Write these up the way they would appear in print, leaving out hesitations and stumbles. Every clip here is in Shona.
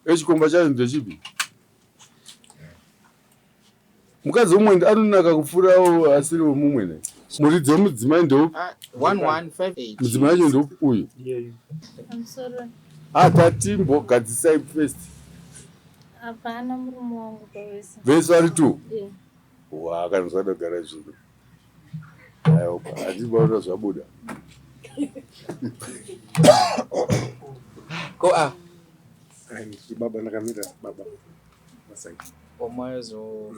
Echikomba chacho ndechipi? Mukadzi womumwe anonaka kupfuura asiri womumwe ne. Muridzi wemudzimai ndeupi? 1158. Mudzimai wacho ndeupi uyu? Pamusoro. Ah, tatimbogadzisai first. Hapana murume wangu pavese. Vese vari two? Yeah. Wa, kana zvadogara zvino. Aiwa, handibaona zvabuda. Ko ah. Baba ndakamira baba. Masai. Omazo.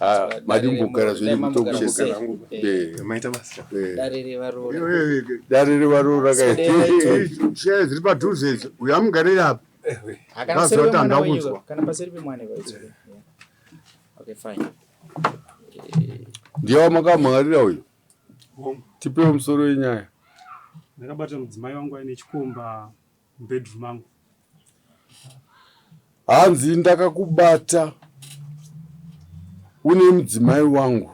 Ah, madimbogara zvenyu mutokushesa. Eh. Maita basa. Dare revaroora. Dare revaroora kai. Share dziri padhuze idzo. Uyo amugarire apa. Kana paseri pemwana wenyu. Kana paseri pemwana wenyu. Okay, fine. Ndiye wamakamhan'arira uyu? Tipewo musoro wenyaya. Ndakabata mudzimai wangu aine chikomba mubedroom mangu. Hanzi ndakakubata une mudzimai wangu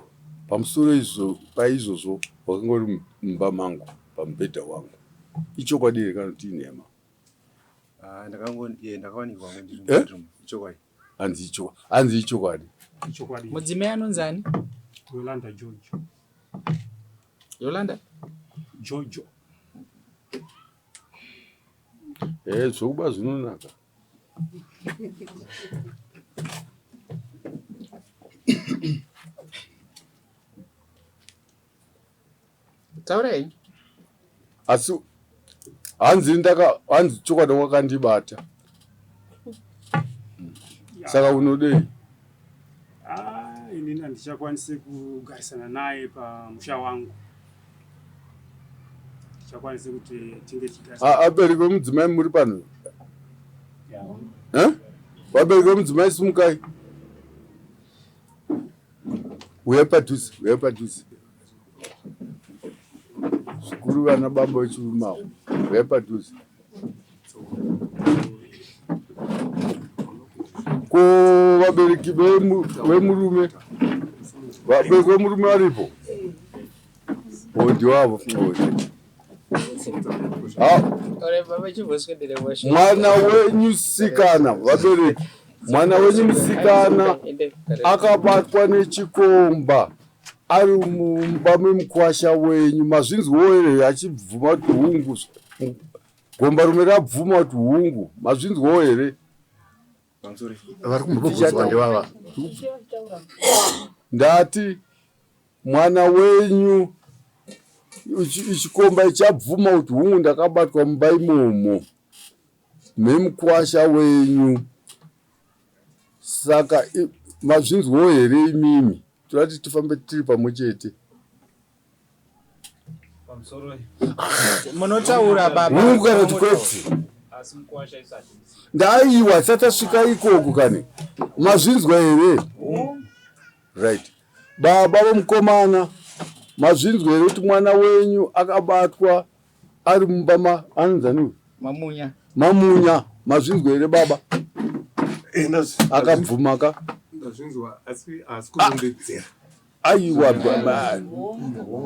pamusoro izvo paizvozvo wakanga uri mumba mangu pamubhedha wangu. Ichokwadi here kana kuti inhema? Ah, ndakawanikwa ndiri Eh? mubedroom. Ichokwadi. Hanzi ichokwadi. Hanzi ichokwadi. Ichokwadi. Mudzimai anonzi ani? Yolanda George. Yolanda? Jojo. Eh, zvokuba zvinonaka. Taurai. Asi hanzi ndaka hanzi chokwadi wakandibata. Saka unodei? Ah, inini handichakwanisi kugarisana naye pamusha wangu. Tichakwanisi kuti tinge tichigarisana. Abereki vemudzimai muri pano? Eh? Vabereki vemudzimai simukai. Uyai padhuze, uyai padhuze. Zvikuru vana baba vechirume avo. Uyai padhuze. Ko vabereki vemurume vabereki vemurume varipo? Oh, ndiwavo. Ah. Mwana wenyu sikana, vabereki, mwana wenyu musikana akabatwa nechikomba ari mumba memukwasha wenyu. Mazvinzwawo here achibvuma kuti hungu? Gombarume rabvuma kuti hungu. Mazvinzwawo here? Vari kumbobvunzwa ndevava. Ndati mwana wenyu ichikomba ichabvuma kuti hungu ndakabatwa mumba imomo memukwasha wenyu. Saka mazvinzwawo here imimi? Toda kuti tifambe tiri pamwe chete. Munotaura baba. Hungu kana kuti kwete. Ndaiwa tisati tasvika ikoko kani. Mazvinzwa here? Right. Baba vomukomana mazvinzwa here kuti mwana wenyu akabatwa ari mumba ma anonzani uyu? Mamunya. Mamunya. Mazvinzwa here baba? Akabvuma ka? Ndazvinzwa asi haasi kurondedzera. Aiwa baba.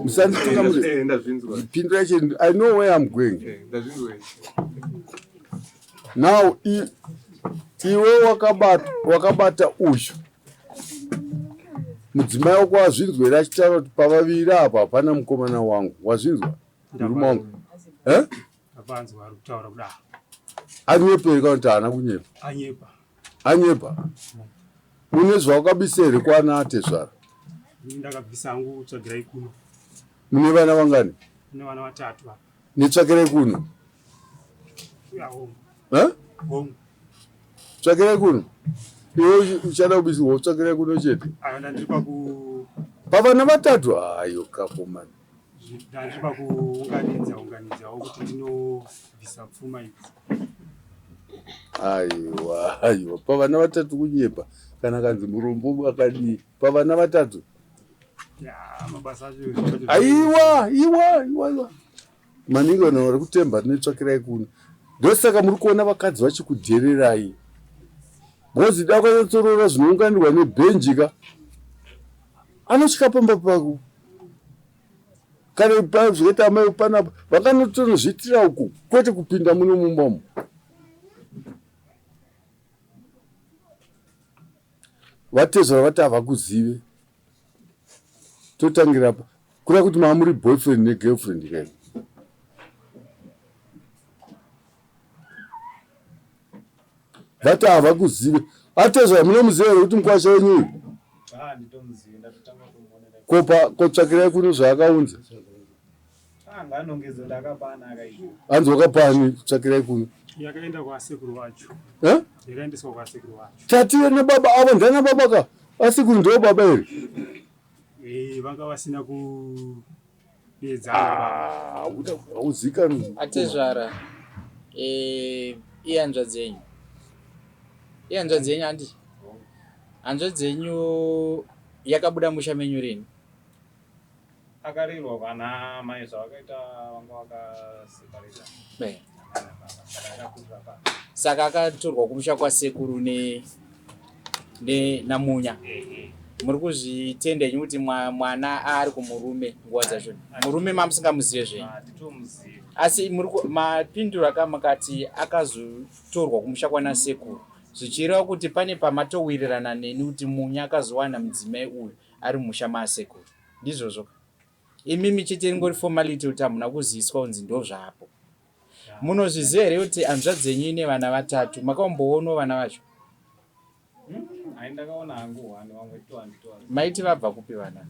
Musanditungamirira. Ndazvinzwa. Pindura chete. I know where I'm going. Ndazvinzwa. Now iwe wakabata uyu mudzimai wako wazvinzwa here achitaura kuti pavaviri apa hapana mukomana wangu wazvinzwa murume wangu eh? Apanzwa ari kutaura kudaro. Anyepa here kana kuti haana kunyepa? Anyepa. Anyepa. Une zvawakabisa here kwana atezvara? Ini ndakabvisa hangu tsvagirai kuno. Mune vana vangani? Mune vana vatatu apa. Netsvakirai kuno? Ya, hongu. Eh? Hongu. Tsvakirai kuno? Iwe uchada kubisirwa tsvakirai kuno chete. Ayo ndandiri paku Pavana vatatu ayo kakomana. Ndandiri pakuunganidza unganidzawo kuti ndinobvisa pfuma idzi. Aiwa, aiwa, pavana vatatu kunyepa kana kanzi murombo akadii pavana vatatu. Ya, mabasa acho. Aiwa, iwa, iwa, iwa. Maningi vanhu vari kutemba tinetsvakirai kuno. Ndosaka muri kuona vakadzi vachikudhererai. Because da kwanyatsorora zvinounganirwa nebhenji ka. Anosvika pamba pako. Kana zvakaita amai panapa vakanotonozviitira uku kwete kupinda muno mumba umu. Vatezvara vati havakuzive. Totangira apa. Kureva kuti mava muri boyfriend negirlfriend kaini. Vati havakuzive. Atezvara munomuziva here kuti mukwasha wenyu uyu? Ah, nditomuzive ndatotanga kumuona. Kopa kotsvakirai kuno zvaakaunza. Anga anongedzo ndakapana akaita. Hanzi wakapani tsvakirai kuno. Yakaenda kwasekuru wacho. Eh? Yakaendeswa kwasekuru wacho. Tatiwe nababa avo ndana baba ka. Asekuru ndiwo baba here? Eh, vanga vasina kudedzana baba. Ah, hauzikanwi. Atezvara eh ihanzvadzi yenyu. Ihanzvadzi yenyu handi? Hanzvadzi yenyu yakabuda musha menyu rini? Akarerwa kwana mai zvavakaita vanga vakaseparata. Eh. Saka akatorwa kumusha kwasekuru ne ne namunya. Muri kuzvitenda henyu kuti mwana ari kumurume nguva dzacho. Murume mamusingamuzive zvenyu. Hatitomuzivi. Asi muri mapindura ka makati akazotorwa kumusha kwana sekuru. Zvichireva kuti pane pamatowirirana neni kuti Munya akazowana mudzimai uyu ari mumusha maasekuru. Ndizvozvo ka? Imimi chete ringori formality kuti hamuna kuziviswa kunzi ndozvapo. Munozviziva here kuti hanzvadzi yenyu ine vana vatatu? Makamboonwo vana vacho? Hai ndakaona hangu one vamwe two handitovazivi. Maiti vabva kupi vana?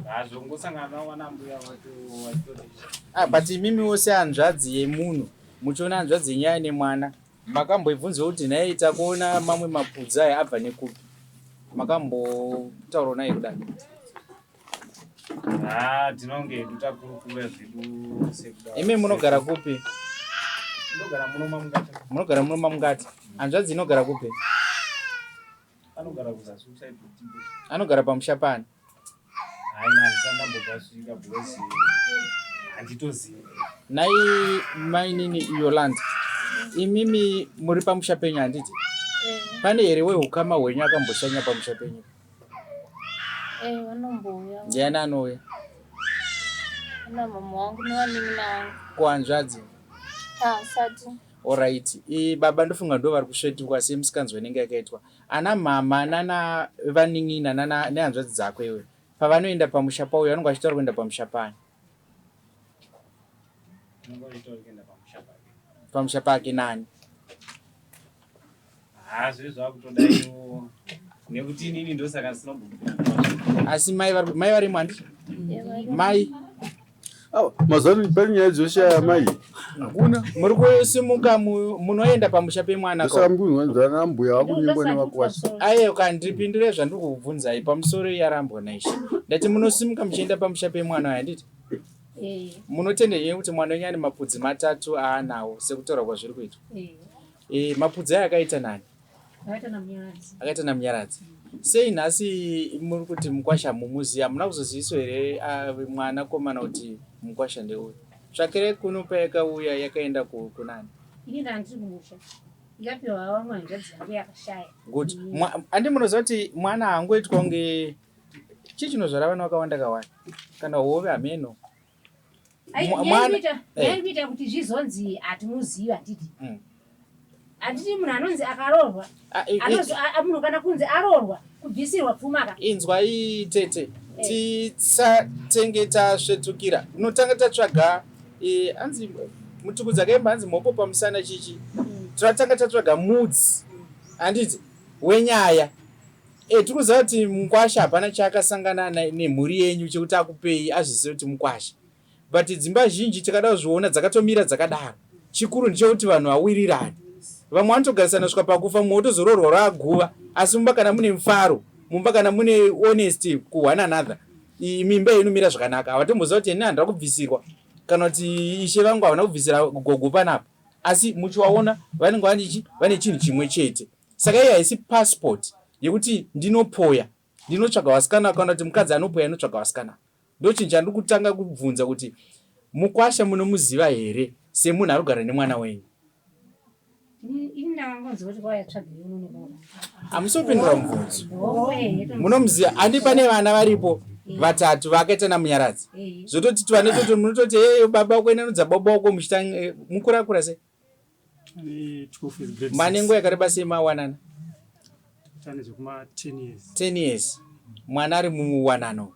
Hazvongosangana navo vana mbuya vacho vachitoti Ah, but imimiwo sehanzvadzi yemunhu muchiona hanzvadzi yenyu yaine mwana Makamboibvunzwa kuti nhai takuona mamwe mapudzi aya abva nekupi? Makambotaurawo naye kudai? Haa tinonge hedu takurukura zvedu sekuda. Imi munogara kupi? Ndogara muno mamungati. Munogara muno mamungati. Hanzvadzi inogara kupi? Anogara kuzasi kuside kutibu. Anogara pamusha pani? Hayi handisati ndambopasvika because handitozivi. Nhai mainini Yolanda, imimi muri pamusha penyu handiti? Eh. Pane here wehukama hwenyu akamboshanya pamusha penyu? Eh, vanombouya. Ndiani anouya? Ana mama wangu nevanin'ina vangu. Kuhanzvadzi? Ah, sati. Alright. I baba ndofunga ndo vari kusvetukwa semusikanzwa inenge yakaitwa. Ana mhamha nana vanin'ina nana nehanzvadzi dzako iwe pavanoenda pamusha pauyo vanenge vachitaura kuenda pamusha pani? Vanenge vachitaura kuenda pamusha pake. Pamusha pake nani? Haa zve zvakutodaiwo nekuti inini ndosaka ndisina kumbobvira. Asi mai vari mai varimo handi? Mai Mazuva ano pane nyaya dzoshaya mai hakuna. Muri kusimuka munoenda pamusha pemwana ko? Ndosaka mukunzwa ana mbuya vakunyengwa nevakwasha. Ayo ndipindure zvandiri kukubvunzai pamusoro yarambwa naishe. Ndati munosimuka muchienda pamusha pemwana handiti? Eh. Munotenda henyu kuti mwana wenyu ane mapudzi matatu aanawo sekutaura kwazviri kuitwa? Eh. Eh, mapudzi aya akaita nani? Akaita naMunyaradzi. Akaita naMunyaradzi. Sei nhasi muri kuti mukwasha hamumuzivi? Hamuna kuzoziviswa here mwana komana kuti mukwasha ndeuyu? Tsvakirai kuno payakauya yakaenda kunani? Ini ndanga ndiri kumusha. Ikapiwa vamwe hanzvadzi yangu yakashaya. Good. Handi munoziva kuti mwana haangoitwa kunge chii chinozvara vana vakawanda kawanda kana hove hameno. Yairi kuita kuti zvizonzi hatimuzivi handiti handiti munhu anonzi akaroorwa munhu kana kunzi aroorwa kubvisirwa pfuma ka inzwai tete tisatenge tasvetukira unotanga tatsvaga hanzi mutukudzi akaimba hanzi mhopo pamusana chichi tatanga tatsvaga mudzi handiti wenyaya E, tiri kuziva kuti mukwasha hapana chaakasangana nemhuri yenyu chekuti akupei azvizive kuti mukwasha. But dzimba zhinji tikada kuzviona dzakatomira dzakadaro. Chikuru ndechekuti vanhu vawirirane. Vamwe vanotogarisana kusvika pakufa mumwe otozoroorwa raaguva asi mumba kana mune mufaro, mumba kana mune honesty ku one another, mimba inomira zvakanaka. Havatomboziva kuti ini handina kubvisirwa kana kuti ishe vangu havana kubvisira gogo panapa. Asi muchivaona vanenge vane vane chinhu chimwe chete. Saka iyi haisi passport yekuti ndinopoya ndinotsvaga vasikana kana kuti mukadzi anopoya anotsvaga vasikana. Ndochinhu chandiri kutanga kubvunza kuti mukwasha munomuziva here semunhu ari kugara nemwana wenyu? Hamusi kupindura mubvunzo. Munomuziva handi pane vana varipo vatatu vakaita naMunyaradzi. Zvototi tuvana itoto munototi hey baba wako enanudza baba wako muchita mukurakura sei? Mane nguva yakareba sei mawanana? Tane zvekuma 10 years. 10 years mwana ari muwanano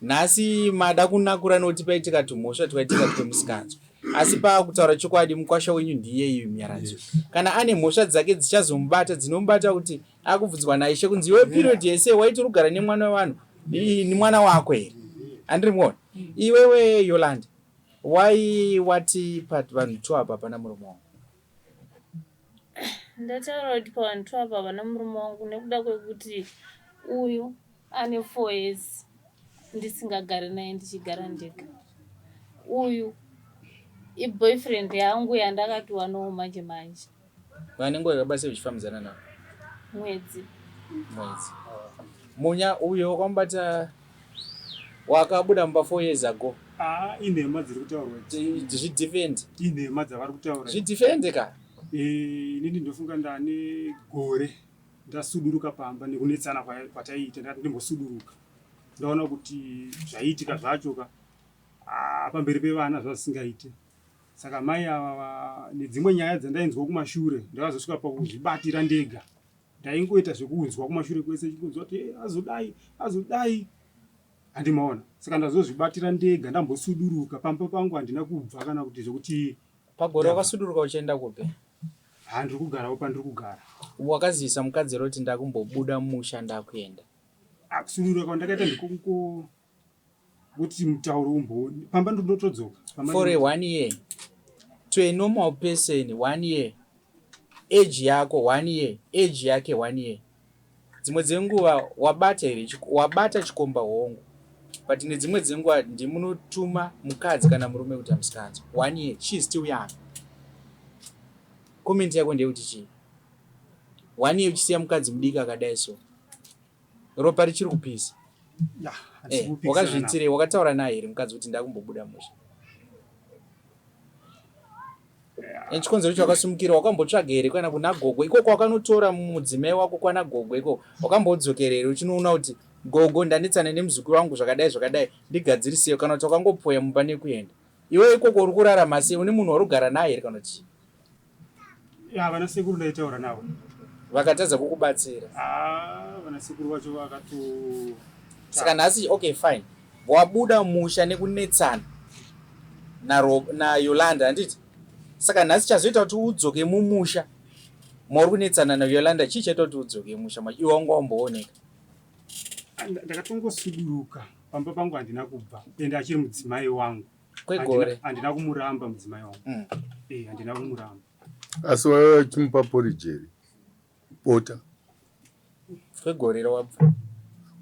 nhasi mada kunakura nokuti paitika tumhosva twaitika twemusikanzwa asi paakutaura chokwadi mukwasha wenyu ndiyeyu Munyaradzo yes. Kana ane mhosva dzake dzichazomubata dzinomubata kuti akubvunzwa naishe kunzi iwe period yese waiti uri kugara nemwana wevanhu ni mwana wako here andiri muona iwewe Yolanda wai wati pavanhu two apa hapana murume wangu Ndataura kuti pavanhu two apa havana murume wangu nekuda kwekuti uyu ane four years ndisingagari naye ndichigara ndega. Uyu iboyfriend yangu yandakatiwanawo manje manje. Vane nguva yakaba sei uchifambidzana navo? Mwedzi. Mwedzi. Munya uyo wakamubata wakabuda mumba four years ago. Ah, inhema dziri kutaurwa idzi. Zvidefend. Inhema dzavari kutaura. Zvidefend ka. Eh, inini ndofunga ndane gore ndasuduruka pamba nekunetsana kwataiita ndati ndimbosuduruka. Ndaona kuti zvaiitika zvacho ka ah, pamberi pevana zvazvisingaite. Saka mai ava nedzimwe nyaya dzandainzwa kumashure ndakazosvika pakuzvibatira ndega. Ndaingoita zvekunzwa kumashure kwese chingonzwa kuti eh, azodai azodai handimaona. Saka ndazozvibatira ndega ndambosuduruka pamba pangu handina kubva kana kuti zvekuti Pagore wakasuduruka uchienda kupi? Ha ndiri kugarawo pandiri kugara. Wakazivisa mukadzi here kuti ndakumbobuda mumusha ndakuenda? Ah, kusuduruka kwandakaita ndiko kuti mutauro umbo pamba ndotodzoka for a one year to a normal person one year age yako one year age yake one year dzimwe dzenguva wabata here wabata chikomba hongu but nedzimwe dzenguva ndimunotuma mukadzi kana murume kuti amusikanzwa one year she is still young comment yako ndeyekuti chii one year uchisiya mukadzi mudiki akadai so ropa richiri kupisa eh, wakazviitirei wakataura naye here mukadzi kuti ndakumbobuda musha nechikonzero chawakasumukira wakambotsvaga here kana kuna gogo ikoko wakanotora mudzimai wako kwana gogo ikoko wakambodzokera here uchinoona kuti gogo ndanetsana nemuzukuru wangu zvakadai zvakadai ndigadzirisei kana kuti wakangopoya mumba nekuenda iwe ikoko uri kurarama sei une munhu warugara naye here kana kuti Ya vana sekuru ndaitaura navo. Vakatadza kukubatsira. Ah, vana sekuru vacho vakato Saka nhasi okay fine. Wabuda musha nekunetsana na Rob, na Yolanda handiti? Saka nhasi chazoita kuti udzoke mumusha mauri kunetsana na Yolanda chii chaita kuti udzoke musha macho iwe wanga wambooneka? Ah, ndakatongosuduruka pamba pangu handina kubva ende achiri mudzimai wangu. Kwegore. Handina kumuramba mudzimai wangu. Mm. Eh, handina kumuramba. Asi waiva uchimupa porridge here? Bota. Kwegore rawabva.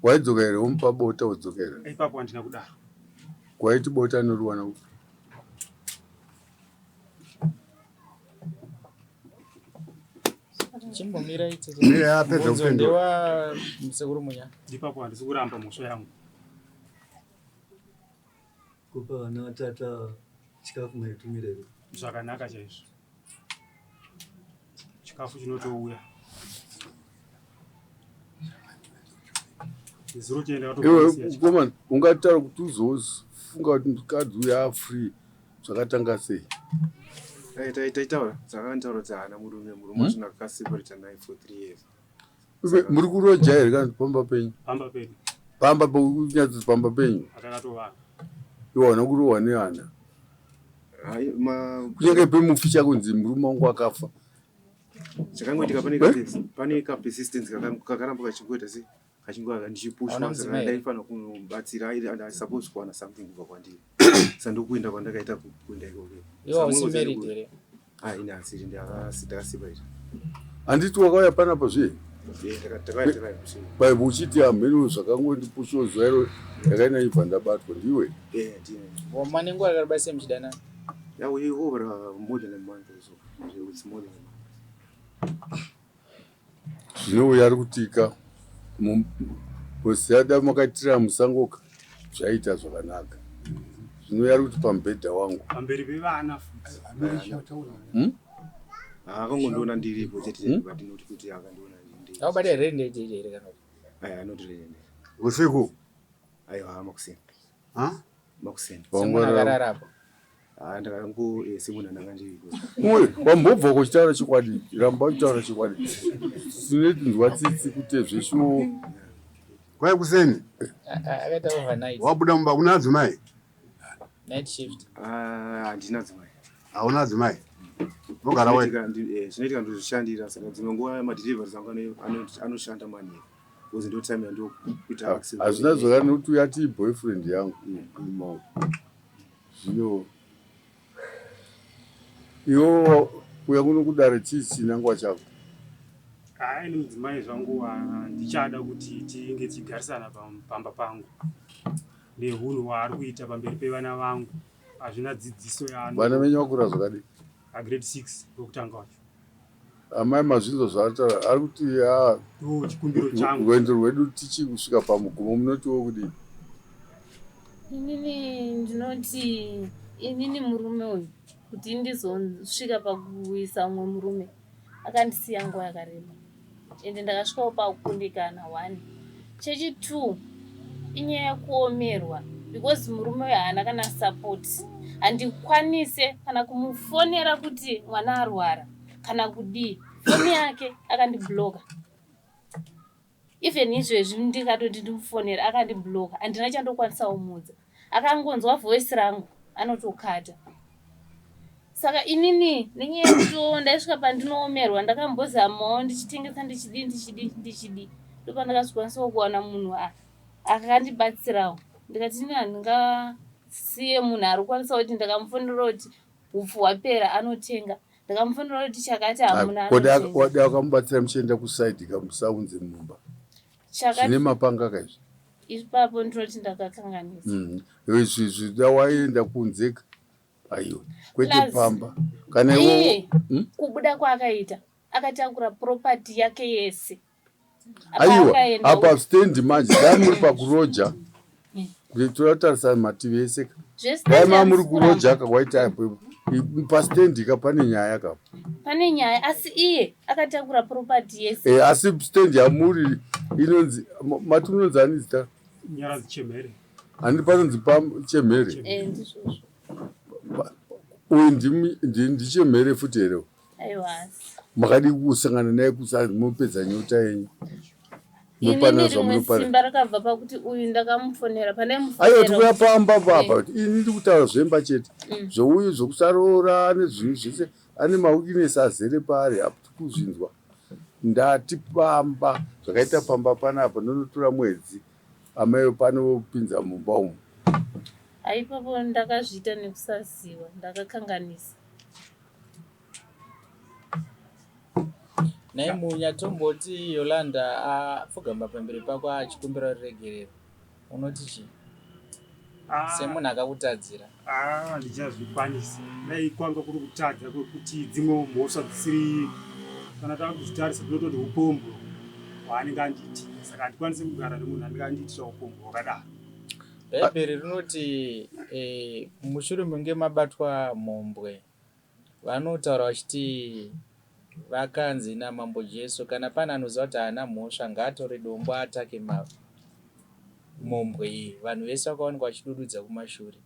Waidzoka here womupa bota wodzoka here? Ipapo handina kudaro. Waiti bota anoriwana kupi? Chimbomira itete. Mira apedza Mubvunzo kupindura. ndewa sekuru Munya. Ipapo handisi kuramba mhosva yangu. Kupa vana vatata chikafu maitumira here? Zvakanaka chaizvo. Chikafu chinotouya. Zuro chienda Iwe mkomana ungataura kuti uzofunga kuti mukadzi uyu afree zvakatanga sei? Taitaura dzakantaura kuti haana murume murume wacho ndakaseparata naye for three years. Muri kuroja here kana pamba penyu? Pamba pedu. Pamba pekunyatso pamba penyu. Atakatovaka. Iwe hauna kurohwa neana. Hayi ma Kunyange pemufi chakunzi murume wangu akafa. Chakangoitika pane Eh? ka pane ka persistence kakaramba kachingoita sei kachingoaka ndichipushwa saka ndaifanira kunobatsira and I suppose kuwana something kubva kwandiri. Saka ndokuenda kwandakaita kuenda ikoko. Iwe hausi married here? Ah, ini asiri ndakaseparate. Handiti wakauya panapa zviye? Eh, takauya Bible uchiti hamheno zvakangondipushawo zuva iro ndakaenda ibva ndabatwa ndiwe. Eh, ndine. Mane nguva yakareba sei muchidanana? Yeah, we over more than a month or so. It's more than a month. Zvino uyo ari kutika mosiada makaitira musango zvaita zvakanaka. Zvino uyo ari kuti pamubhedha wangu. Pamberi pevana futi. Hmm? Ah, akangondiona ndiripo chete Hmm? but not kuti akandiona ndiri. Akubata here ndete here kana kuti? Aya not really. Usiku. Aiwa makuseni. Ha? Makuseni. Semunhu akarara apo. Haa ndakango eh, semunhu andanga ndiriko. Uye wambobva kuchitaura chokwadi, ramba uchitaura chokwadi. Tinotinzwa tsitsi kuti zveshuwo. Kwai kuseni. Akaita overnight. Wabuda mumba kuna adzimai? Night shift. Ah, handina adzimai. Hauna adzimai? Unogara wega? Eh, zvinoitika ndozvishandira saka dzimwe nguva madeliveries angu anoshanda manheru. Because ndo time yandokuita access. Hazvina zvakare nekuti uyu ati boyfriend yangu. Mm. Zvino iwo kuya kuno kudare chii chinangwa chako? Haa ini mudzimai zvangu handichada kuti tinge tichigarisana pamba pangu nehunhu hwaari kuita pamberi pevana vangu hazvina dzidziso yaano. Vana venyu vakura zvakadii? Grade 6 wekutanga wacho. Amai mazvinzwa zvaataura ari kuti haa chikumbiro changu rwendo rwedu tichi kusvika pamugumo munotiwo kudii? Inini ndinoti inini murume uyu kuti ndizosvika pakuisa umwe murume akandisiya nguva yakareba ende ndakasvikawo pakukundikana one chechi two inyaya yekuomerwa because murume uyu haana kana support handikwanise kana kumufonera kuti mwana arwara kana kudii foni yake akandibloka even izvezvi ndikatoti ndimufonera akandibloka handina chandokwanisa kumuudza akangonzwa voice rangu anotokata saka inini nenyaya yekutiwo ndaisvika pandinoomerwa ndakambozamawo ndichitengesa ndichidii ndichidii ndichidii ndopandakazvikwanisawo kuwana munhu akandibatsirawo ndikati ini handingasiye munhu ari kukwanisa kuti ndakamufonera kuti upfu hwapera anotenga ndakamufonera kuti chakati hamuna wada akamubatsira muchienda kusaidi kamusaunze mumba zvine mapanga kaizvi ipapo ndinoti ndakakanganisa mm. izvi zvida waenda kunze aiwa kwete pamba kana iwe hmm? kubuda kwaakaita akatakura property yake yese aiwa apa stand manje dai muri pakuroja hmm. totarisa mativi ese dai ma muri kuroja ka kwaita pastand ka pane nyaya ka pane nyaya asi iye akatakura property yese eh, asi stand yamuri inonzi mati unonzi ani zita Nyaradzi Chemhere. Handi panonzi paChemhere. Eh, ndizvozvo. Uyu ndiChemhere futi here? Aiwa. Makadii kusangana naye kusa mopedza nyota yenyu? Inini rimwe simba rakabva pakuti uyu ndakamufonera pane aiwa tikuya pamba papa eh. ini ndiri kutaura zvemba chete mm. zveuyu zvokusaroora nezvinhu zvese ane maweakness azere paari apo tikuzvinzwa Ndati pamba zvakaita pamba panapa ndonotora mwedzi amai pano vopinza mumba umu. Haipapo ndakazviita nekusaziva ndakakanganisa. Nhai Munya tomboti Yolanda apfugama pamberi pako achikumbira ruregerero unoti chii ah. semunhu akakutadzira? Ah, handichazvikwanisi dai kwanga kuri kutadza kwekuti dzimwe mhosva dzisiri kana takuzvitarisa tinototi upombwe hwaanenge andiitira saka handikwanisi kugara nemunhu anenge andiitira upombwe hwakadaro. Bhaibheri rinoti eh, mushure menge mabatwa mhombwe Vanotaura vachiti vakanzi naMambo Jesu kana pane anoziva kuti haana mhosva ngaatore dombo atake mhombwe iyi. Vanhu vese vakawanikwa vachidududza kumashure.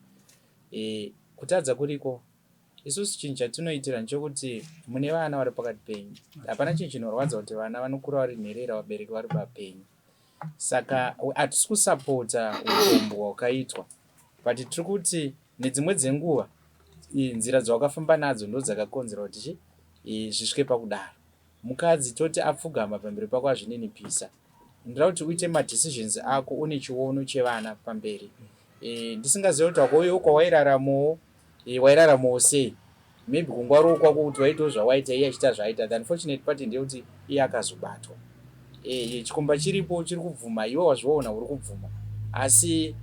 E, kutadza kuriko. Isusu chinhu chatinoitira ndechokuti mune vana vari pakati penyu. Hapana chinhu chinorwadza kuti vana vanokura vari nherera vabereki vari vapenyu. Saka hatisi kusapota upombwe hwakaitwa but tiri kuti Nedzimwe dzenguva nzira dzawakafamba nadzo ndodzakakonzera kuti chi zvisvike pakudaro. Mukadzi toti apfugama pamberi pako azvininipisa. Ndinoda kuti uite madecisions ako une chiono chevana pamberi. E, ndisingazive kuti wako kwawairaramowo e, wairaramowo sei maybe kungwarawo kwako kuti waitawo zvawaita iye achiita zvaaita. The unfortunate part ndeyekuti iye akazobatwa. E, chikomba chiripo chiri kubvuma iwe wazviona uri kubvuma asi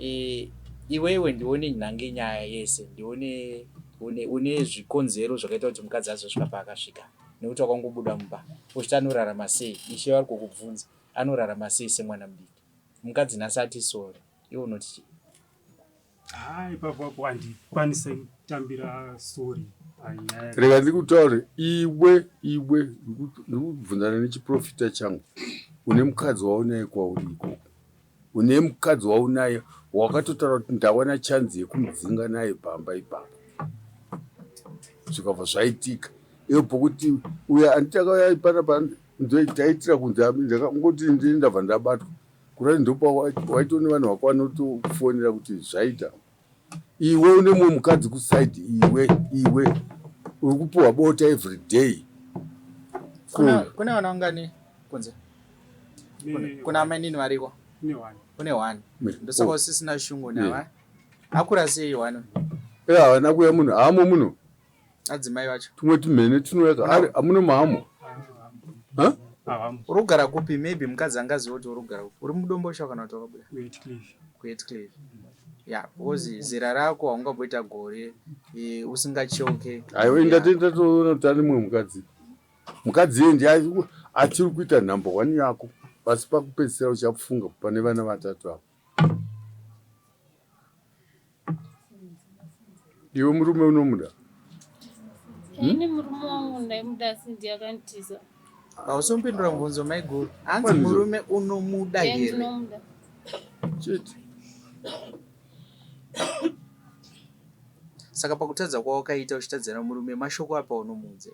e, iwewe ndione nhange nyaya yese ndione une, une zvikonzero zvakaita kuti mukadzi azosvika paakasvika nekuti wakangobuda mumba uchiti anorarama sei ishe vari kukubvunza anorarama sei semwana mudiki mukadzi nhasi ati sori iwe unoti chii Haa ipapo apo handikwanise kutambira sorry panyaya. Rega ndikutaure iwe iwe ndikubvunzana nechiprofita changu une mukadzi waunaye kwauri ikoko une mukadzi waunaye wakatotaura kuti ndawana chanzi yekumudzinga naye pamba ipapo. zvikabva zvaitika iyo pokuti uya anditi akauya panapa taitira kunze ndakangoti ndini ndabva ndabatwa kurati ndopa waitone vanhu vako vanotofonera kuti zvaita iwe une mumwe mukadzi kusaidi iwe iwe uri kupiwa bota every day kune vana vangani kunze kuna amainini variko kune one ndosaka usisina shungu nava akura sei one e havana kuya munhu haamo muno adzimai vacho tumwe tumhene tunouya amuna mahamo uri kugara kupi maybe mukadzi angaziva kuti uri kugara kupi uri mudombosha kana kuti wakabuda kuhetcliff ya because zera rako haungamboita gore e, usingacheuke aiwa indatendatoona kuti ane mumwe mukadzi mukadzi iye ndiye achiri kuita number one yako pasi pakupedzisira uchafunga pane vana vatatu avo Iwe murume unomuda? Hmm? Ini murume wangu ndaimuda asi ndiye akanditiza. Hausompindura mubvunzo maiguru. Hanzi murume unomuda here? Ndinomuda. Chete. Saka pakutadza kwawakaita uchitadzana murume mashoko apa unomuudza?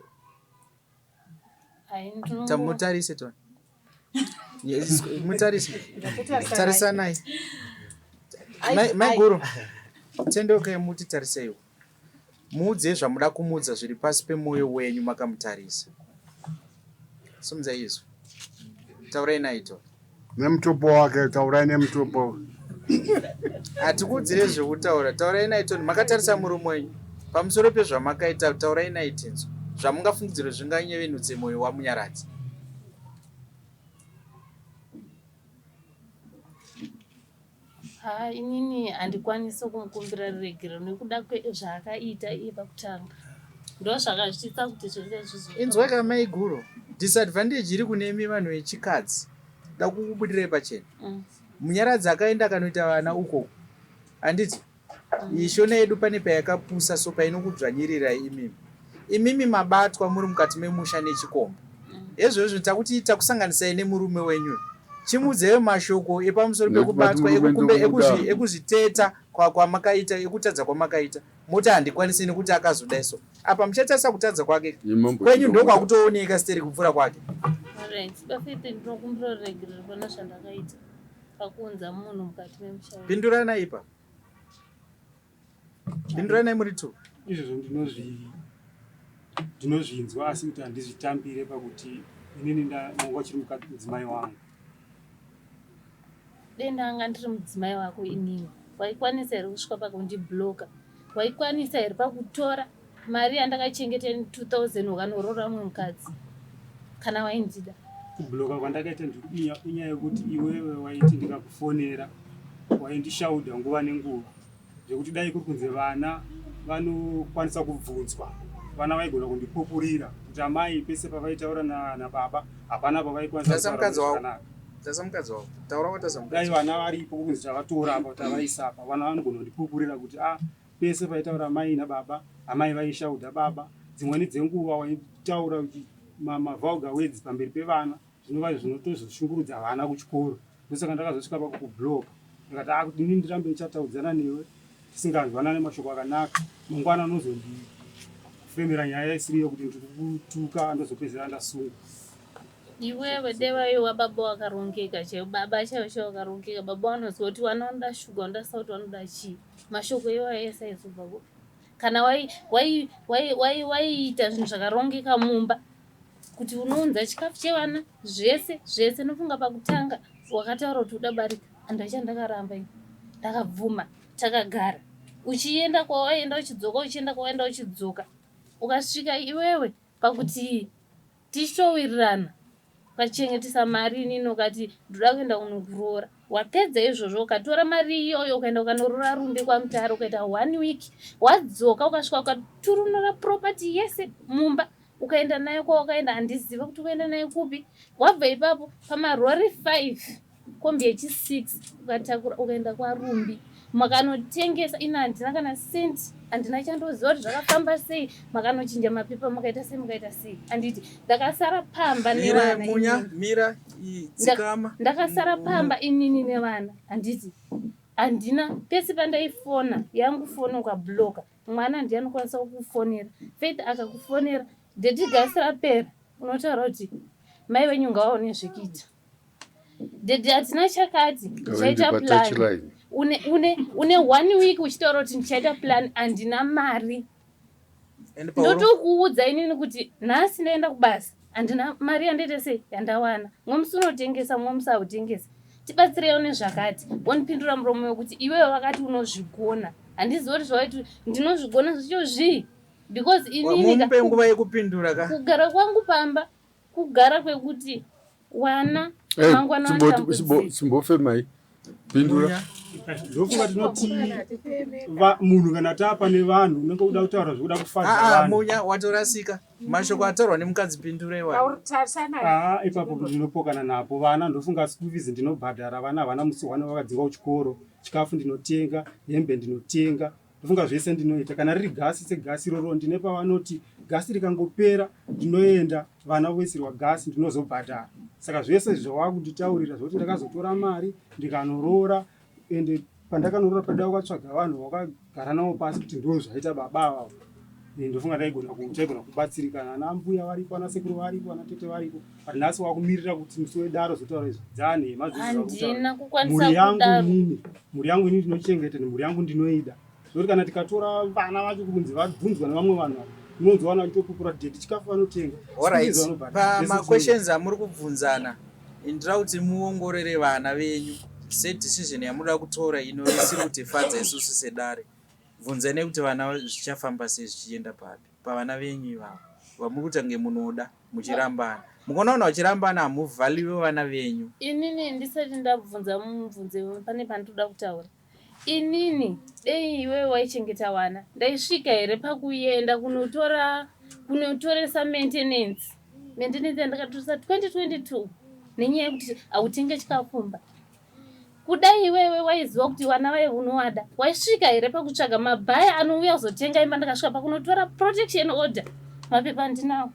Mutarise toni. Mutarise. Tarisanai. Maiguru. Tendeukai muti tariseiwo. Muudze zvamuda kumuudza zviri pasi pemoyo wenyu makamutarisa. Simudzai izwi. Taurai naye Tony. Nemutupo wake taurai nemutupo. Hatikuudzire zvekutaura. Taurai naye Tony. Makatarisa murume wenyu. Pamusoro pezvamakaita taurai naye tinzwe. Zvamungafungidzire zvinganyevenutse moyo waMunyaradzi. Haa inini handikwanisi kumukumbira ruregerero nekuda kwezvaakaita iye pakutanga. Ndozvakazviita kuti zvese zvizo. Inzwai ka maiguru, disadvantage iri kunemi vanhu vechikadzi. Da kukubudirai pachena. Mm. Munyaradzi akaenda akanoita vana uko. Handiti? Iyi shona yedu pane payakapusa so painokudzvanyirirai imimi. Imimi mabatwa muri mukati memusha nechikomba. Hezvozvo takuti takusanganisai nemurume wenyu. Chimuudzaiwo mashoko epamusoro pekubatwa ekukumbe ekuzviteta kwamakaita ekutadza kwamakaita moti handikwanisi nekuti akazodai so apa muchatarisa kutadza kwake kwenyu ndokwakutooneka steri kupfuura kwake. Alright, bafete ndinokumbira ruregerero pana zvandakaita. Pakuunza munhu mukati memusha wedu. Pinduranai ipa. Pinduranai muri two. Izvozvo ndinozvi ndinozvinzwa asi kuti handizvitambire pakuti inini ndanga uchiri mudzimai wangu. Dei ndanga ndiri mudzimai wako inini waikwanisa here kusvika pakundibloka? Waikwanisa here pakutora mari yandakachengeta ini 2000 ukanoroora mumwe mukadzi kana waindida? Kubloka kwandakaita inyaya yekuti iwewe waiti ndikakufonera waindishauda nguva nenguva zvekuti dai kuri kunze vana vanokwanisa kubvunzwa vana vaigona kundipupurira kuti amai pese pavaitaura nababa hapana pavaikwanisa kutaura dai vana varipo kunzi tavatora apa tavaisa apa vana vanogona kundipupurira kuti a ah, Pese paitaura amai nababa, amai vaishaudha baba. Dzimweni dzenguva waitaura mavulgar words pamberi pevana zvinova zvinotozoshungurudza vana kuchikoro. Ndosaka ndakazosvika pakukubloka ndikati ah kuti inini ndirambe ndichataudzana newe tisinganzwanane mashoko akanaka mangwana unozondifemera nyaya isiri yekuti ndiri kukutuka ndozopedzera ndasungwa. Iwewe deva iwe baba wakarongeka chaivo baba chaivo chaivo wakarongeka baba vanoziva kuti vana vanoda shuga vanoda sauti vanoda chii mashoko iwayo ese aizobva kupi kana waiita wai, wai, wai, wai zvinhu zvakarongeka mumba kuti unounza chikafu chevana zvese zvese nofunga pakutanga wakataura kuti uda barika andacha ndakaramba ini ndakabvuma takagara uchienda kwawaienda uchidzoka uchienda kwawaenda uchidzoka ukasvika iwewe pakuti tichitowirirana ukachengetesa mari inini ukati ndoda kuenda kunokuroora wapedza izvozvo ukatora mari iyoyo ukaenda ukanoroora rumbi kwamutare ukaita one week wadzoka ukasvika ukaturunura property yese mumba ukaenda nayo kwawakaenda handizive kuti ukaenda nayo kupi wabva ipapo pamarori 5 kombi yechi 6 ukatakura ukaenda kwaRumbi makanotengesa ini handina kana cent handina chandoziva kuti zvakafamba sei makanochinja mapepa makaita sei makaita sei handiti ndakasara pamba nevana munya mira dzikama ndakasara pamba inini nevana handiti handina pese pandaifona yangu foni ukabloka. Mwana ndiye anokwanisa kukufonera. Faith akakufonera daddy gasi rapera unotaura kuti mai venyu ngavaone zvekuita. Daddy hatina chakati ndichaita plan. Une, une, une one week uchitaura kuti ndichaita plan handina mari. Ndotokuudza inini kuti nhasi ndaenda kubasa handina mari yandaita sei yandawana. Mumwe musi unotengesa mumwe musi hautengesi. Tibatsireiwo nezvakati. Wondipindura muromo wekuti iwewe wakati unozvigona. Handizivi kuti zvawaiti ndinozvigona zvacho zvii because inini Mumupe nguva yekupindura ka. Kugara kwangu pamba kugara kwekuti wana eh, mangwana vatambudzika. Chimbofemai pindura. Ndofunga tinoti munhu kana tapa nevanhu unenge uda kutaura zvekuda kufadza ah, ah, vanhu. Munya watorasika. Mashoko ataurwa nemukadzi pindura iwayo. Ah, ipapo ndinopokana napo. Vana ndofunga school fees ndinobhadhara vana havana musi wana vakadzingwa kuchikoro. Chikafu ndinotenga, hembe ndinotenga. Ndofunga zvese ndinoita. Kana riri gasi segasi iroro ndine pavanoti gasi rikangopera ndinoenda vana voisirwa gasi ndinozobhadhara. Saka zvese zvawakunditaurira zvekuti ndakazotora mari ndikanoroora ende pandakanoroora pada wakatsvaga vanhu wakagara navo pasi kuti ndo zvaita baba ava. Ndofunga taigona taigona kubatsirikana ana mbuya varipo ana sekuru varipo ana tete varipo but nhasi wakumirira kuti musi wedaro zotaura izvi dzanhema Handina kukwanisa mhuri yangu kudaro. inini mhuri yangu inini ndinochengeta nemhuri yangu ndinoida zvekuti kana tikatora vana vacho kunzi vabvunzwa nevamwe vanhu ava unonzwa vana vachitopupura kuti daddy chikafu vanotenga Alright. school fees vanobhadhara, zvese Pamaquestions amuri kubvunzana ndinoda kuti muongorore vana venyu sedecision yamunoda kutora ino isiri kutifadza isusu sedare. Bvunzai nekuti vana zvichafamba sei zvichienda papi pavana venyu ivavo vamuri kuita kunge munoda muchirambana. Mukaona vanhu vachirambana hamuvhaliwe vana venyu. Inini ndisati ndabvunza mubvunzo pane pandinoda kutaura. Inini dei iwewe waichengeta wana ndaisvika here pakuenda kunotora kunotoresa maintenance maintenance yandakatoresa 2022 nenyaya yekuti hautenge chikafu kumba kudai iwewe waiziva kuti wana vaye unowada waisvika here pakutsvaga mabhaya anouya kuzotenga imba ndakasvika pakunotora protection order mapepa andinawo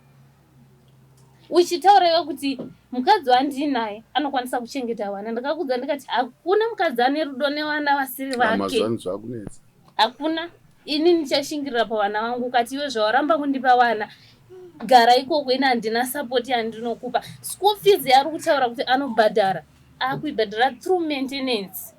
uchitaura iwe kuti mukadzi wandinaye anokwanisa kuchengeta vana ndakakudza ndikati hakuna mukadzi ane rudo nevana vasiri vake Mazuva ano zvakunetsa. hakuna ini ndichashingirira pavana vangu ukati iwe zvawaramba kundipa vana gara ikoko ini handina sapoti yandinokupa school fees yaari kutaura kuti anobhadhara akuibhadhara through maintenance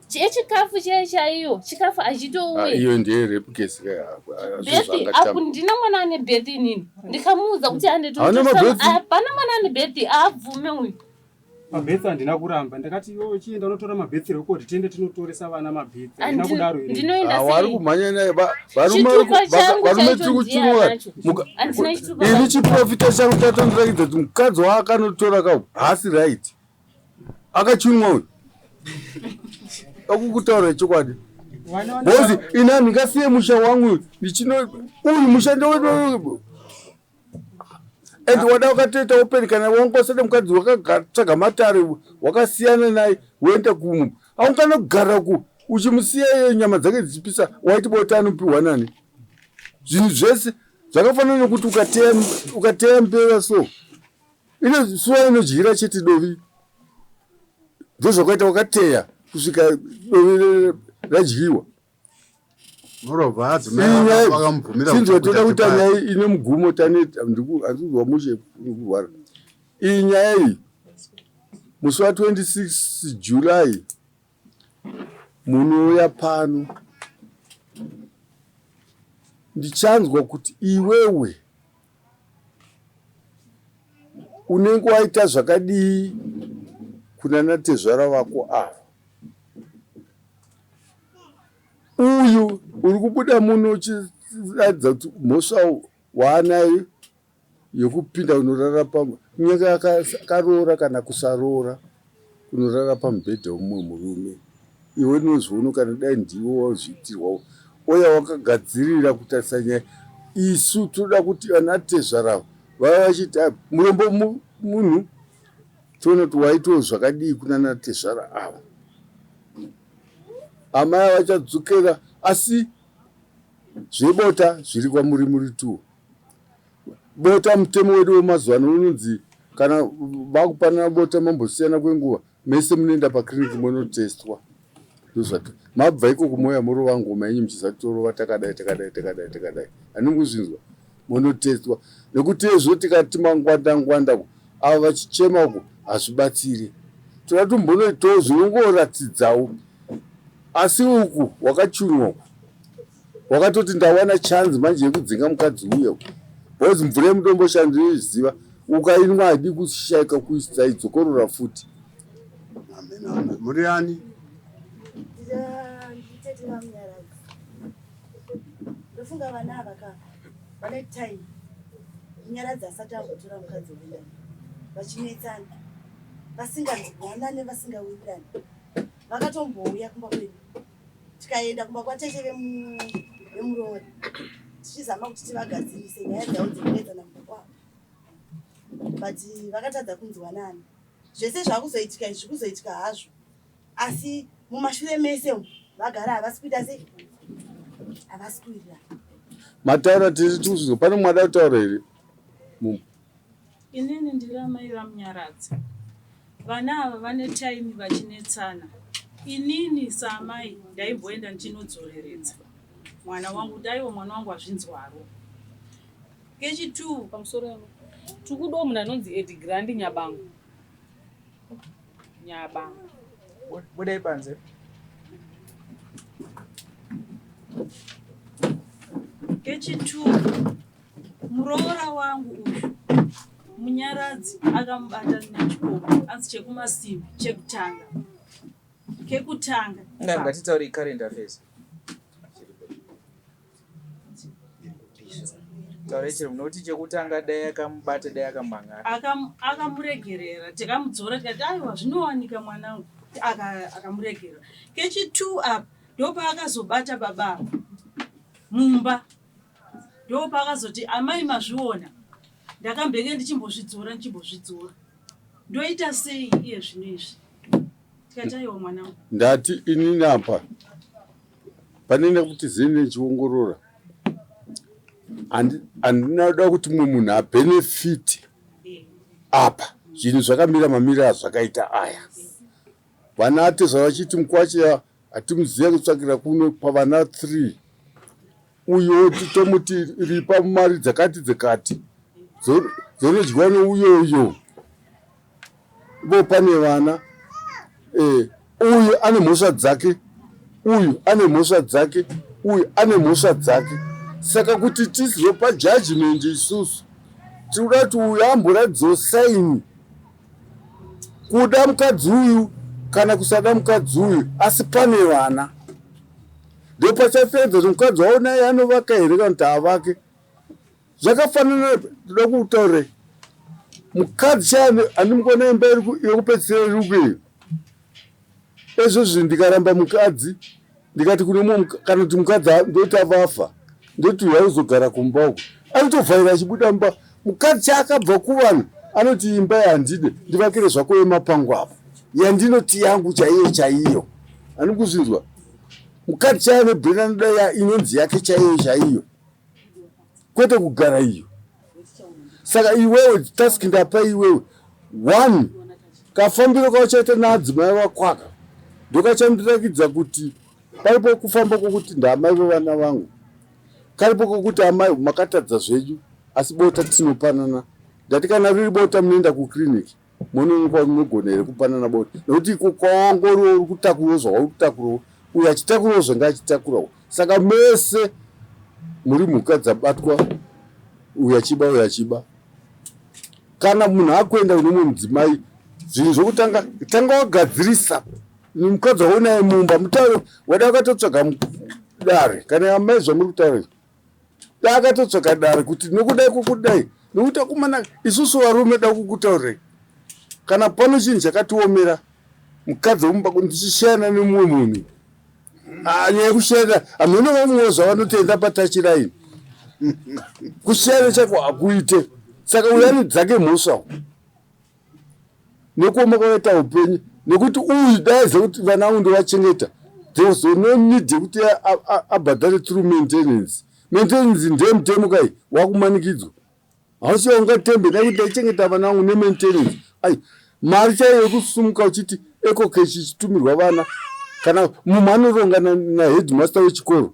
chechikafu chaiyo chaiyo chikafu Ah, hachitouye iyo ndiye rape case ka Bethi apo ndina mwana ane bethi inini ndikamuudza kuti ande Haana mabhethi? hapana mwana ane bethi aabvume uyu Mabhethi handina kuramba ndakati iwewe chienda unotora mabhethi record tiende tinotoresa vana mabhethi handina Andi- kudaro here ndinoenda Ah, vari sei kumhanya naye varume Chitupa changu varume chaicho tiri ndiye kuchunwa anacho. Handina chitupa ini changu. chiprofita changu chatondirakidza kuti mukadzi waakanotora ka haasi right akachunwa uyu akukutaura chokwadi bhozi ini handingasiye musha wangu ndichino uyu musha ndewedu and wada wakatoita open kana wanga usada mukadzi wakatsvaga matare wakasiyana naye woenda kumwe aungana kugara ku uchimusiya iye nyama dzake dzichipisa waiti bota anopiwa nani zvinhu zvese zvakafanana nekuti ukateya ukateya mbeva so ino suwa inodyira chete dovi ndozvakaita wakateya kusvika dovi radyiwa Moreover, adzimai vakamubvumira sinzi kuti watoda kuita atipare. nyaya ine mugumo taneta handikuzwa mushe nekurwara iyi nyaya iyi musi wa 26 July munouya pano ndichanzwa kuti iwewe unenge waita zvakadii kuna natezvara vako ava uyu uri kubuda muno uchiratidza kuti mhosva waanayo yekupinda kunorara pamwe kunyange akaroora kana kusaroora kunorara pamubhedha wemumwe murume iwe unozviona kana dai ndiwe wazviitirwawo oya wakagadzirira kutarisa nyaya isu toda kuti vanatezvara vava vachiti ah, murombo munhu toona kuti waitiwo zvakadii kunana tezvara ava amai vachadzokera asi zvebota zviri kwamuri muri two bota mutemo wedu wemazuva ano unonzi kana vakupanana bota mambosiyana kwenguva mese munoenda pakiriniki monotestwa. Ndozvati mabva ikoko mouya morova ngoma yenyu muchiziva kuti torova takadai takadai takadai takadai. Handini kuzvinzwa monotestwa nekuti ezvo tikati mangwanda ngwanda ku ava vachichema uku hazvibatsiri. Toda tumbonoitawo zvinongoratidzawo asi uku wakachunwa uku wakatoti ndawana chance manje yekudzinga mukadzi uye because mvura yemudombo ndinoiziva ukainwa haidi kushaika kusaidzokorora futi. Amen, amen. Muri ani? Nditete vaMunyaradzi. Ndofunga vana ava ka vane time Munyaradzi asati ambotora mukadzi wenda vachinetsana vasinganzwanane vasingawirirane vakatombouya kumba kwedu tikaenda kumba kwatete vemuroora tichizama kuti tivagadzirise nyaya dzavo dzekunetsana kumba kwavo but vakatadza kunzwanana zvese zvakuzoitika izvi kuzoitika hazvo asi mumashure mese umu vagara havasi kuita sei havasi kuwirirana mataura tiri tikuzvinzwa pane mumwe ada kutaura here Inini ndiri amai vaMunyaradzi. Vana ava vane time vachinetsana. Inini saamai ndaimboenda ndichinodzoreredza mwana wangu kuti aiwa mwana wangu azvinzwaro. Kechitwo Pamusoro yavo. Tikudawo munhu anonzi Ed Grandi Nyabango. Nyabango. Budai panze. Kechitwo Muroora wangu uyu Munyaradzi akamubata nechikomba anzi chekumasimbi chekutanga kekutanga. Ngatitaurei current affairs. Taurai chero munoti chekutanga dai akamubata dai akamhang'ara. Akamuregerera tikamudzora tikati aiwa zvinowanika mwanangu akamuregerera. Kechitwo apa ndopaakazobata baba ava mumba. Ndopaakazoti amai mazviona ndakambenge ndichimbozvidzora ndichimbozvidzora ndoita sei iye zvino izvi tikati aiwa mwanangu. Ndati inini apa pane nekuti zini ndichiongorora handina kuda kuti mumwe munhu abenefite apa zvinhu zvakamira mamiriro azvakaita aya. Vana atezvara vachiti mukwache hatimuzive kutsvakira kuno pavana 3 uyo tomuti ripa mari dzakati dzakati dzonodyiwa neuyoyo ivo pane vana eh, uyu ane mhosva dzake uyu ane mhosva dzake uyu ane mhosva dzake saka kuti tizopa judgment isusu tiri kuda kuti uyu amboratidzawo saini Kuda mukadzi uyu kana kusada mukadzi uyu asi pane vana ndopachapedza kuti mukadzi wavo naye anovaka here kana kuti haavake. Zvakafanana ndoda kutaurei mukadzi chaiye andimukona imba yekupedzisira iri kuiyo ezvozvi ndikaramba mukadzi ndikati kune mumwe kana kuti mukadzi ndoti avafa ndoti uya uzogara kumba uko anotovhaira achibuda mumba mukadzi chaakabva kuvanhu anoti imba yandide ndivakire zvako yemapango apo yandinoti yangu chaiyo chaiyo ani kuzvinzwa mukadzi chaiyo nebrain anoda inonzi yake chaiyo chaiyo kwete kugara iyo saka iwewe task ndapa iwewe one kafambiro kauchaita naadzimai vakwaka ndokachandirakidza kuti paripo kufamba kwokuti ndaamai vevana vangu karipo kokuti amai makatadza zvenyu asi bota tinopanana ndati kana riri bota munoenda kuclinic Monoonekwa munogona here kupanana bota nekuti iko kwawangoriwo uri kutakurawo zvauri kutakurawo uyo achitakurawo zvanga achitakurawo saka mese muri mhuka dzabatwa uyo achiba uyo achiba kana munhu akuenda kune umwe mudzimai zvinhu zvokutanga tanga wagadzirisa mukadzi waunaye mumba mutaure wada wakatotsvaga dare kana amai zvamuri kutaura Dai akatotsvaka dare kuti nokudai kwokudai nokuti akomana isusu varume da kukutaurirai kana pano chinhu chakatiomera mukadzi wemumba ndichishayana nemumwe munhu ah, nyaya yekushayana hameno vamwewo zvavanotenda patachiraini kushayana chako hakuite saka uyo ane dzake mhosva nekuoma kwakaita upenyu nekuti uyu dai aiziva kuti vana vangu ndovachengeta there was no need yekuti abhadhare through maintenance maintenance ndeye mutemo kai wakumanikidzwa hausi waungatembe dai kuti ndaichengeta vana vangu nemaintenance ai mari chaiyo yekusumuka uchiti ecocash ichitumirwa vana Kana mumwe anoronga naheadmaster wechikoro,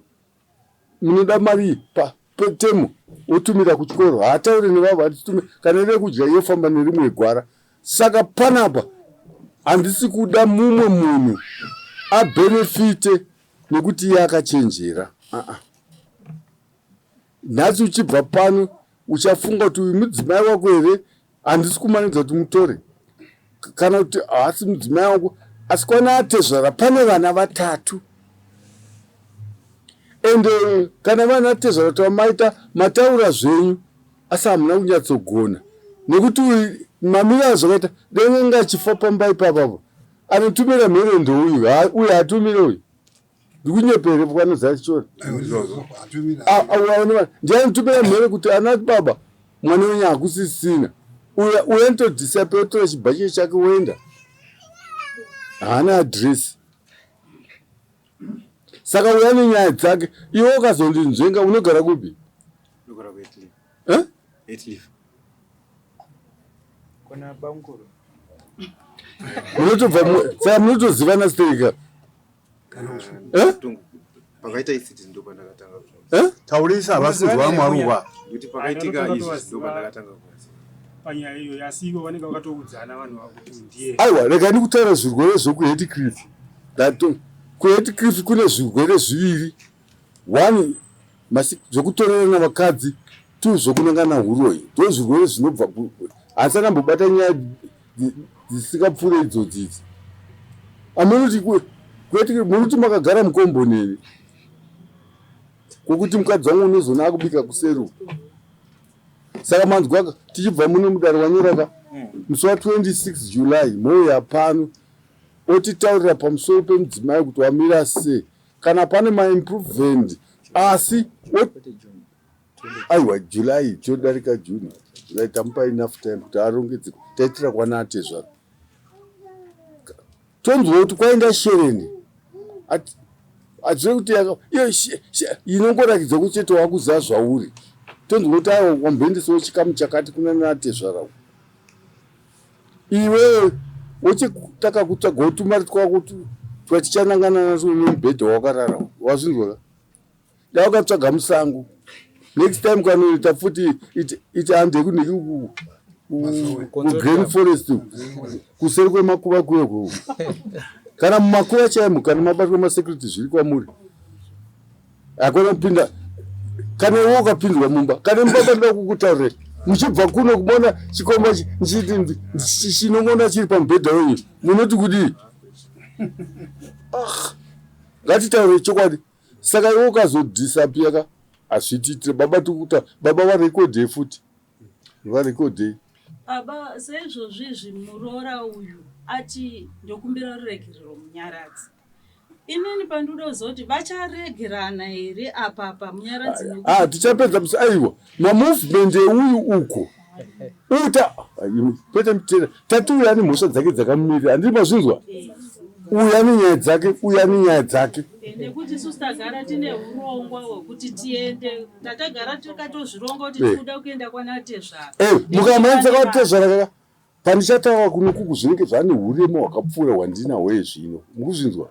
munoda mari pa temu otumira kuchikoro, haataure nevavo atitumira kana iri yekudya yofamba nerimwe gwara. Saka panapa handisi kuda mumwe munhu abenefite nekuti iye akachenjera. Uh-uh. Nhasi uchibva pano uchafunga kuti uyu mudzimai wako here? Handisi kumanikidza kuti mutore kana kuti haasi mudzimai wangu, asi kwana atezvara pane vana vatatu ende kana vana tezvara tamaita mataura zvenyu asi hamuna kunyatsogona nekuti uyu mamiro azvakaita dai anga achifa pamba ipapapo anotumira mhere ndouyu uyu hatumire uyu ndikunyepere kwanozara chichora ndiye anotumira mhere kuti ana baba mwana wenyu hakusisina uya uya anotodhisape otora chibhachi chake woenda haana adresi saka uya nenyaya dzake iwe ukazondinzvenga unogara kupi eh? munotobva saka munotozivana stereka Eh? Pakaita incident ndo pandakatanga eh? Taurisa havasi kunzwa mwaruva. Kuti pakaitika izvi ndo pandakatanga panyaya iyo asi ivo vanenge vakatoudzana vanhu vakuti ndiye. Aiwa rega ndikutaura zvirwere zvekuHeathcliff. That kuHeathcliff kune zvirwere zviviri. One zvekutorerana vakadzi, two zvokunangana huroyi. Ndo zvirwere zvinobva handisati ndambobata nyaya dzisingapfuure idzodzi idzi. Amunoti kwete munoti makagara mukomboni here kwokuti mukadzi wangu unozoona akubika kuseri uku. Saka manzwaka tichibva muno mudare wanyoraka musi wa 26 July mouya pano otitaurira pamusoro pemudzimai kuti wamira sei kana pane maimprovement asi Aiwa July chodarika June July tamupa enough time kuti arongedze taitira kwana atezvara tonzwa kuti kwaenda shereni azive kuti iyo inongorakidza kuti chete wakuziva zvauri tonzwa kuti aiwa wamboendesawo chikamu chakati kuna natezvara iwewe wochitaka kutsvagawo tumari twako twatichanangana natwo nemubhedha wakarara wazvinzwa ka Dai wakatsvaga musango. Next time kanoita futi iti hande kuniki kugreen forest kuseri kwemakuva kuye kuye. Kana mumakuva chaimo kana mabatwa masecurity zviri kwamuri. Hakuna kupinda kana iwe ukapindwa mumba kana mumba pandida kukutaurira muchibva kuno kumona chikomba chinongona chiri pamubhedha wenyu munoti kudii? Ah, ngatitaure chokwadi. Saka iwe ukazodisappear ka hazvitiitire baba tikuta baba varekodhei futi varekodhei. Baba seizvozvi izvi muroora uyu ati ndokumbira ruregerero munyaradzi inini pandinoda kuziva kuti vacharegerana here apa apa munyaradzi ah tichapedza musi aiwa mamovement euyu uko uta kwete mutera tati uyu ane mhosva dzake dzakamumirira handiri mazvinzwa uyu ane nyaya dzake uyu ane nyaya dzake eh, nekuti isusu tagara tine urongwa hwekuti tiende tatagara tikatozvironga kuti eh. tikuda kuenda kwanatezvara eh, mukamhanisa kwatezvara kaka Pandichataura kuno kuku zvinenge zvane hurema hwakapfuura hwandinahwo ezvino. Mukuzvinzwa?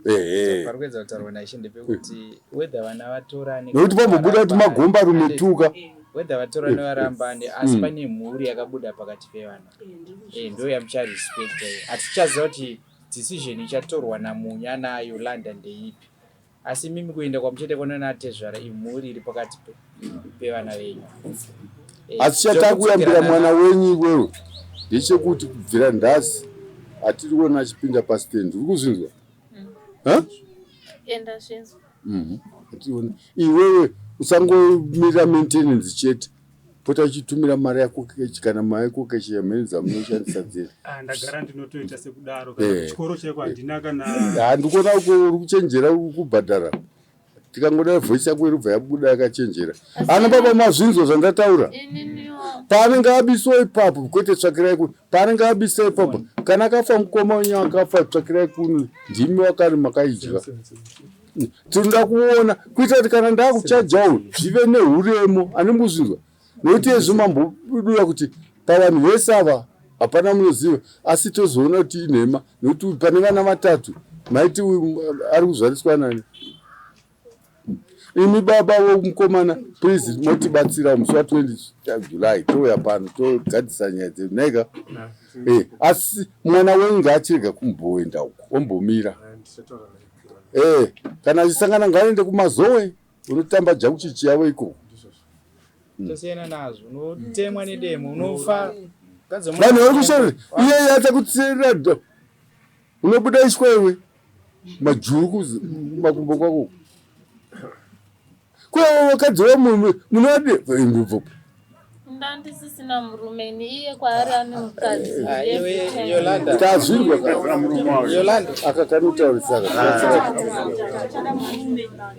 Ehe. Pari kuedza kutaurwa naIshe ndepekuti whether vana vatorane nekuti pambobuda kuti magomba rume tuka whether vatorane varambane asi mm. pane mhuri yakabuda pakati pevana eh, ndo yamucharespecta hatichaziva kuti decision ichatorwa namunya nayolanda ndeipi Asi imimi kuenda kwamuchaita kwanana atezvara imhuri iri pakati pevana venyu. Eh, Asi chatakuyambira mwana wenyu iwewe ndechekuti kubvira nhasi hatiri kuona achipinda pastand. Uri kuzvinzwa? Mm. Enda zvinzwa. Mhm. Hatiri iwewe usangomirira maintenance chete. Pota uchitumira mari yako kechi kana mari yako kechi yamhene dzamunoshandisa dzese. Ah, ndagara ndinotoita sekudaro kana eh. kuchikoro chaiko handina kana. Ah, ndikuona uri kuchenjera uri kubhadhara. Tikangoda voice yako irubva yabuda yakachenjera. Ana baba mazvinzwa zvandataura. Paanenge abiswa ipapo kwete tsvakirai kuno. Paanenge abisa ipapo kana akafa mukoma wenyu akafa tsvakirai kuno ndimi wakari makaidya. Tinoda kuona kuitira kuti kana ndakuchajawo zvive nehuremo anembozvinzwa nekuti ezvo mambobudura kuti pavanhu vese ava hapana munoziva asi tozoona kuti inhema nekuti pane vana vatatu Maiti uyu ari kuzvariswa nani? Imi baba vomukomana please motibatsira musi wa 20 July touya pano togadzisa nyaya dzedu nhaika? Eh, asi mwana wenyu ngaachirega kumboenda uko ombomira. Eh, kana achisangana ngaaende kumazowe unotamba jakuchichi yavo ikoko. Tosiyana nazvo unotemwa nedemo unofa. Vanhu vari kushora iyeye achakutsirira unobuda ishwa iwe majuru kumakumbo kwako kwevo vakadzi vamunhu munovadi ndibvo Ndandisisina murume ini iye kwaari ane mukadzi. Ah, iwe Yolanda. Tazvinzwa Yolanda. Aka kanotaurisa aka.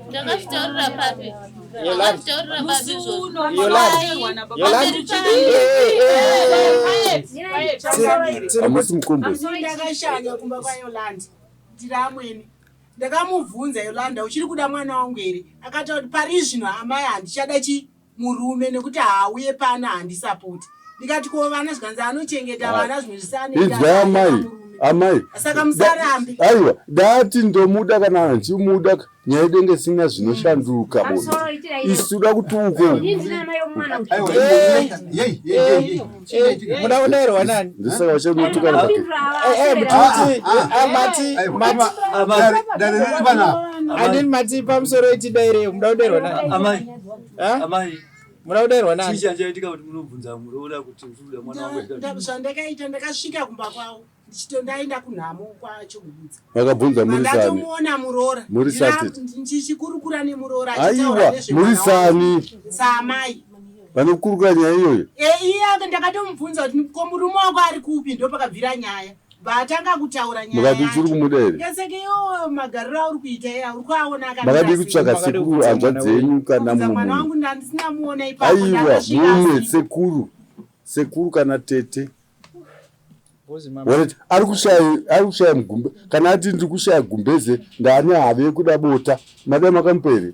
Ndakazvitaurira papi? Ndakazvitaurira papi izvozvo? Yolanda. Yolanda. Hamusi mukombozi. Ndakashanya kumba kwaYolanda ndiri amwene ndakamubvunza Yolanda uchiri kuda mwana wangu here akataura kuti pari zvino amai handichada chi murume nekuti haauye pano handisapoti ndikati ko vana zvikanzi anochengeta vana zvimwe Inzwai amai amai Saka musarambe. Aiwa dati ndomuda kana handimuda nyaya yedu isina zvinoshanduka bo isu toda kuti uko Muda kudairwa nani? Ndosaka vachanotuka Mati mati andini mati pamusoro itidairei muda kudairwa nani? Amai. Amai. Muda kudairwa nani? Chii chaitika kuti munobvunza muroora kuti uri kuda mwana wangu here? Zvandakaita ndakasvika kumba kwavo ndichito ndaenda kunhamo kwaChigubudza. Makabvunza muri sani. Ndatomuona muroora. Muri sati. Ndichikurukura nemuroora achitaura Aiwa nezvemwana muri sani saamai. vanokurukura nyaya iyoyo. E, iye ndakatomubvunza kuti ko murume wako ari kupi ndopakabvira nyaya. Vatanga kutaura nyaya. Mukati uchiri kumuda here? Ndikaseke iwo magariro auri kuita iya uri kuaona akamira Makadii sei? kutsvaga sekuru hanzvadzi yenyu kana Kubvunza mumwe mwana munhu? wangu ndandisina muona ipapo Aiwa ndakasvika mumwe asipo. sekuru sekuru kana tete Wallet ari kushaya ari kushaya mugumbe kana ati ndiri kushaya gumbeze ndaane have yekuda bota madai makamupa here?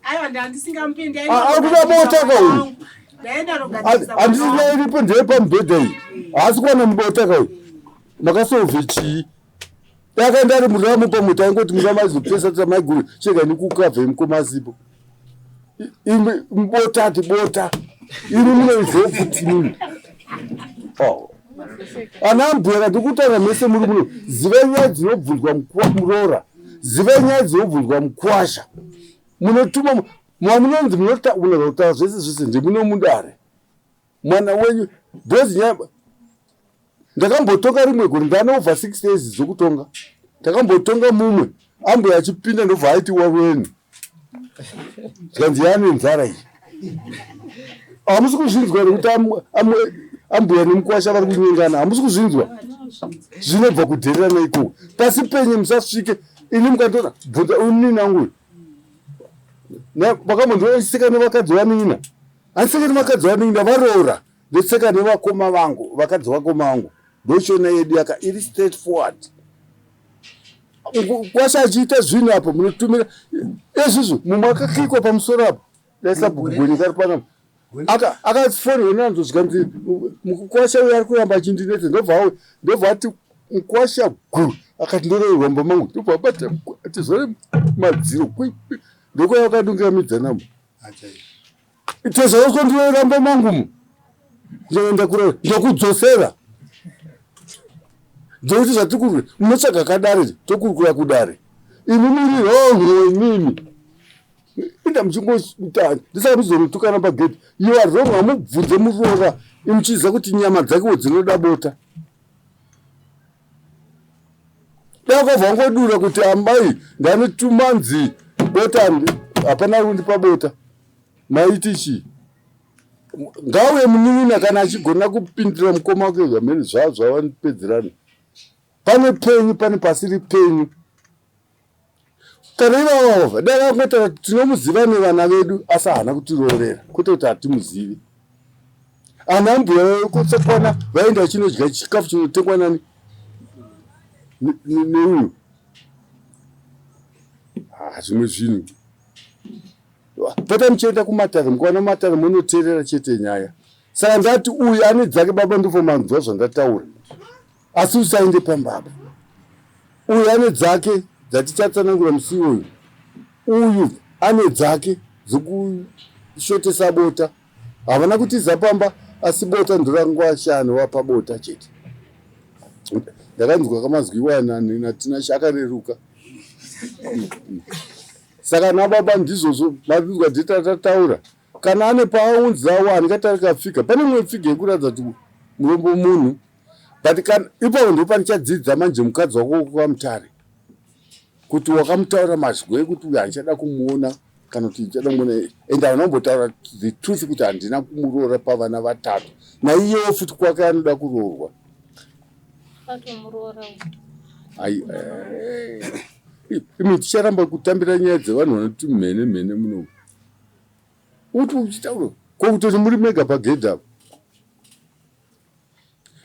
Aiwa ndandisingamupi Ah, ari kuda bota ka uyu ndaenda nogadzirisa mwana handisina wangu. iripo ndeyepamubhedha iyi haasi kuwana mubota ka uyu makasolve chii dakaenda ari muramu pamwe taingoti muramu aizopesa tamaiguru chega nikukavhe mukoma asipo imi bota ati bota imi munoiziva futi imimi Oh. Ana ambuya kati kutaura mese muri muno zivai nyaya dzinobvunzwa muroora zivai nyaya dzinobvunzwa mukwasha munotuma mamunonzi munotaura zvese zvese ndimuno mudare mwana wenyu because nyaya ndakambotonga rimwe gore ndane over six days dzokutonga ndakambotonga mumwe ambuya achipinda ndobva aiti waweni zvikanzi yaane nzara iyi hamusi kuzvinzwa here kuti ambuya nemukwasha vari kunyengana hamusi kuzvinzwa zvinobva kudhererana ikoko pasi penye musasvike ini mukandiona bvunza uyu munini angu uyu vakambondiona ndichiseka nevakadzi vanin'ina andiseke nevakadzi vanin'ina varoora ndoseka nevakoma vangu vakadzi vakoma vangu ndoshona yedu yaka iri straight forward kwasha achiita zvinhu apo munotumira ezvizvo mumwe akakikwa pamusoro apo dai sabhuku gonyeka ari panapa akafonerwa nanzo zvikanzi mukwasha uyo ari kuramba achindinetsa ndobva auya ndobva ati mukwasha gu akati ndoroerwa mumba mangu ndobva abata ati zvore madziro ndokwaiva akadungira midzanamo tezvauswa ndinoera mumba mangu mu ndinoenda kurora ndokudzosera ndokuti zvatiri kurura munotsvaga kadare tokurukura kudare imi muri wrong imimi inda muchingoita ndisaka muchizonotukana pagedhi you are wrong hamubvunze muroora imuchiziva kuti nyama dzakewo dzinoda bota dai wakabva wangodura kuti amai ndane tumanzi bota hapana ari kundipa bota maiti chii ngauye munin'ina kana achigona kupindira mukoma wake zvamene zvaa zvavanopedzerana pane penyu pane pasiri penyu kana ivavava dai vangotaura kuti tinomuziva nevana vedu asi haana kutiroorera kwete kuti hatimuzivi ana mbuya vekutsekwana vaenda vachinodya chikafu chinotengwa nani neuyu ah, zvimwe zvinhu pata muchienda kumatare mukaona matare munoteerera chete nyaya saka ndati uyu ane dzake baba ndofo manzwa zvandataura asi usaende pambaba. Uyu ane dzake dzatichatsanangura musi iwoyu. Uyu ane dzake dzekushotesa bota. Havana kutiza pamba asi bota ndorangwashano wapa bota chete. Ndakanzwa kamazwi iwaya naTinashe akareruka. Saka nababa ndizvozvo mazvinzwa date ratataura. Kana ane paaunzawo andingatarika figa. Pane imwe figa yekuratidza kuti murombo munhu. But kana ipapo ndipo pandichadzidza manje mukadzi wako kwamutare kuti wakamutaura mazwi ekuti uyu handichada kumuona kana kuti ndichada kumuona and hauna kumbotaura the truth kuti handina kumuroora pavana vatatu naiyewo futi kwake anoda kuroorwa ai eh, imi ticharamba kutambira nyaya dzevanhu vanoti mhene mhene muno uti uchitaura ko kutoti muri mega pagedhi apo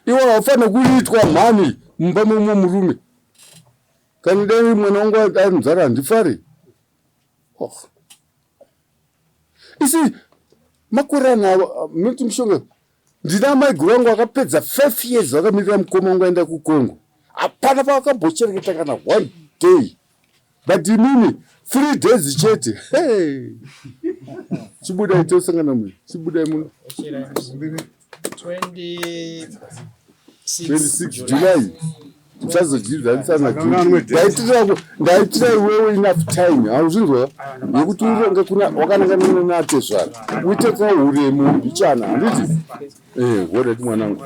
iwe haufanira kuitwa mhani mumba memumwe murume kana dai mwana wangu anzara handifari oh. isi makore ana munoti mushonga ndina amaiguru vangu vakapedza five years vakamirira mukoma wangu aenda kucongo hapana pavakambochereketa kana one day but imimi three days chete hey. Chibudai tosangana muno chibudai muno 26 July tichazodyidzanisa ndaitira iwewe enough time hauzvinzwa yekuti uronge kuna wakanangana natezvara uite kauremu mbichana handiti eh, horait mwanangu.